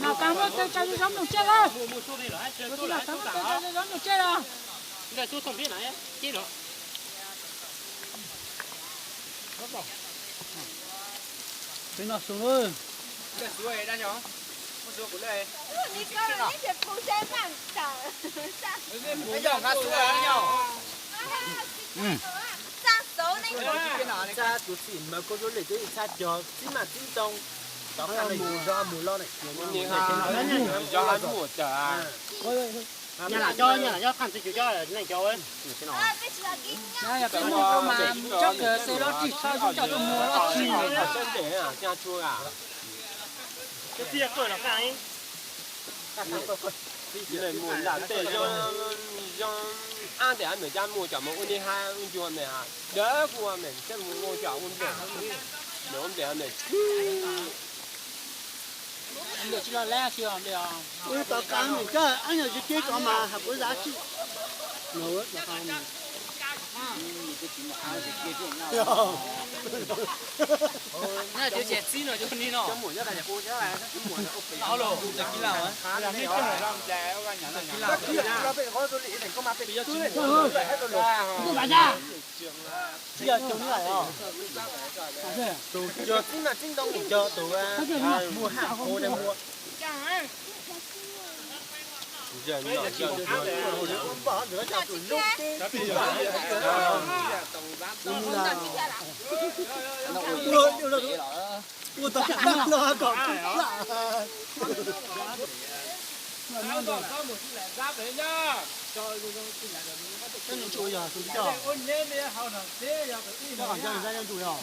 Nom kab muaj tej tso zoo zoo nug tsej lawm. Kuv tus nom kab muaj tej tso zoo zoo nug tsej lawm. Peb noj su lawm. Txaj tus txim mawv koj zoo li twb txhaj cog txib mam txib ntoo. Tov qab no yus zov mus loj ne. Zov muaj tawm. Nyaj lam cov, nyaj lam cov qaj ntxwv cus cov neeg cov. Yog peb mus rau mas tsob kawg xwb los tsis tshua zoo coj tuaj muag los tsis. Tsob tiaj kawg los qaj. Mus nram tej zoo, zoo ab tes ab meem cab mus cov mus ua niag hab ua ncua me, dawb kuv ua meem cab mus ua cov ua nplej, ua nplej me. Nplej tsis loj leb tsis os nplej os. Ua tom qab meem cab ab nyuag tsis kib kov mas has kuv zab tsis. Tus cog txib mas txib ntoo mus cog tus muag haj hau ne muag. Ua tau los kom kub laj. Koj ntsuj yog tus coj. Koj kom nco zab nyob ntsuj yog.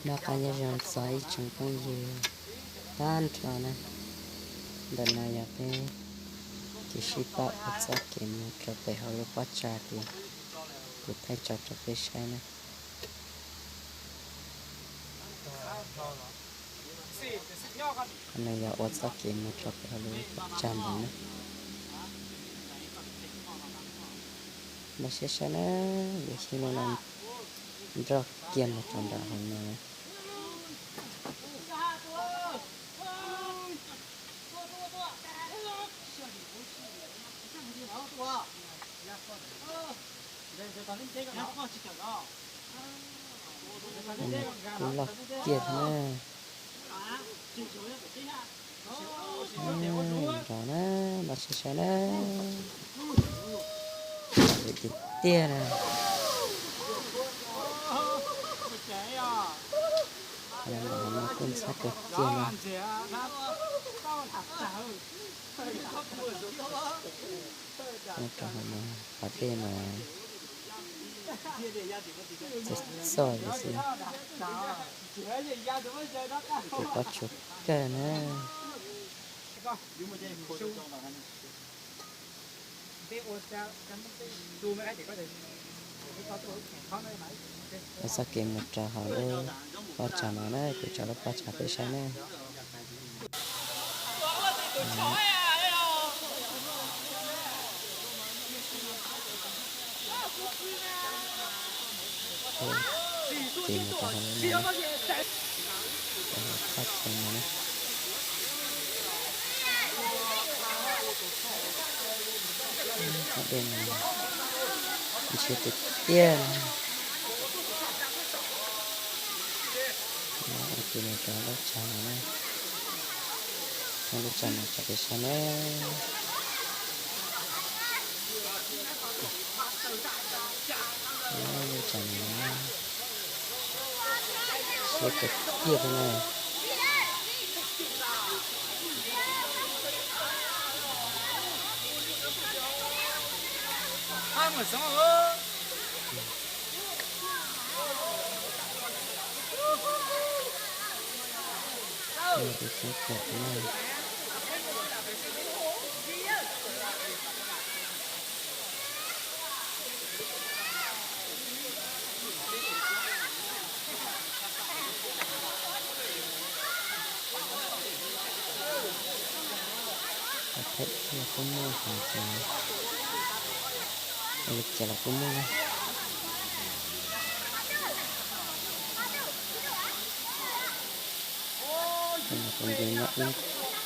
Noj qab nyob zoo txog ib tsoom phooj ywg tag nrho na. Ntawm no yog peb kev sib pab ua txoj kev mus rau pem hauv lub pob tsag ces kuv thaij tso rau peb saib na. Qhov no yog ua txoj kev mus rau pem hauv lub pob tsag ntawd na. Npaj siab saib na, yus xyuas no nrog kiag mus rau nram hauv no. Kub loj kiag na. Nrov na, npaj siab saib na. Lawm tiag tiag na. Nrov no kuj ntxhab kawg kiag na. Rau hauv no qhov dej mas txog txog li xwb. Tus pob tsuas kawg na. Ua txoj kev mus rau hauv lub pob tsag no na, kuv tso lub pob tsag peb saib na. Ces mus rau hauv lub no, rau hauv thaj chaw no na. Qhov dej no ntshiab tiag tiag. Ua ke mus rau lub tsag no na. Lub tsag no tso peb saib na. Lub tsag no na, siab kawg kiag thiab na. Thawj thiaj kuj muaj, li cas los kuj muaj na. Kuv nce nyob ib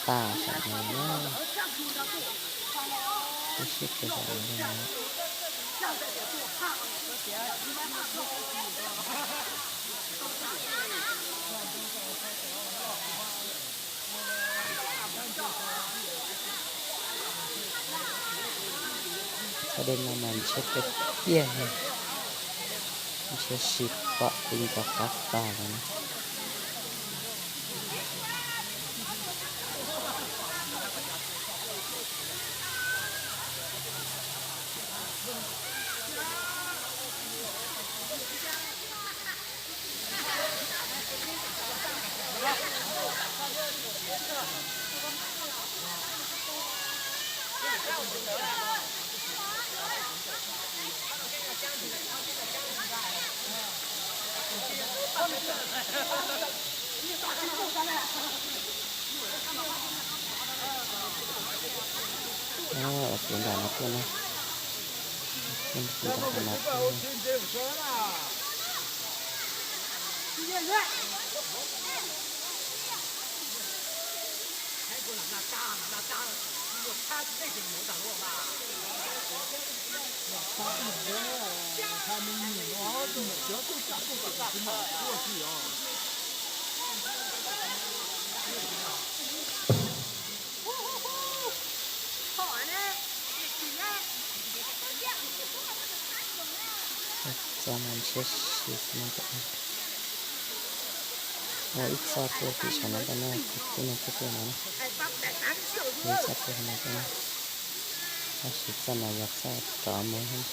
tag saum no na, ib sij kawg saum no na. Txoj dej no mas ntshiab kawg kiag li, ntshiab si pom li nco qab tag li na. Ua kev nram no tuaj na, kev nram no tuaj. Txoj no ntshiab si xwb na. Ua ib txoj tuaj tim saum no ntag na, kuv tib neeg tuaj tuaj no na. Ua ib txoj tuaj no ntag na. Tab sis txoj no yog txoj rov mus.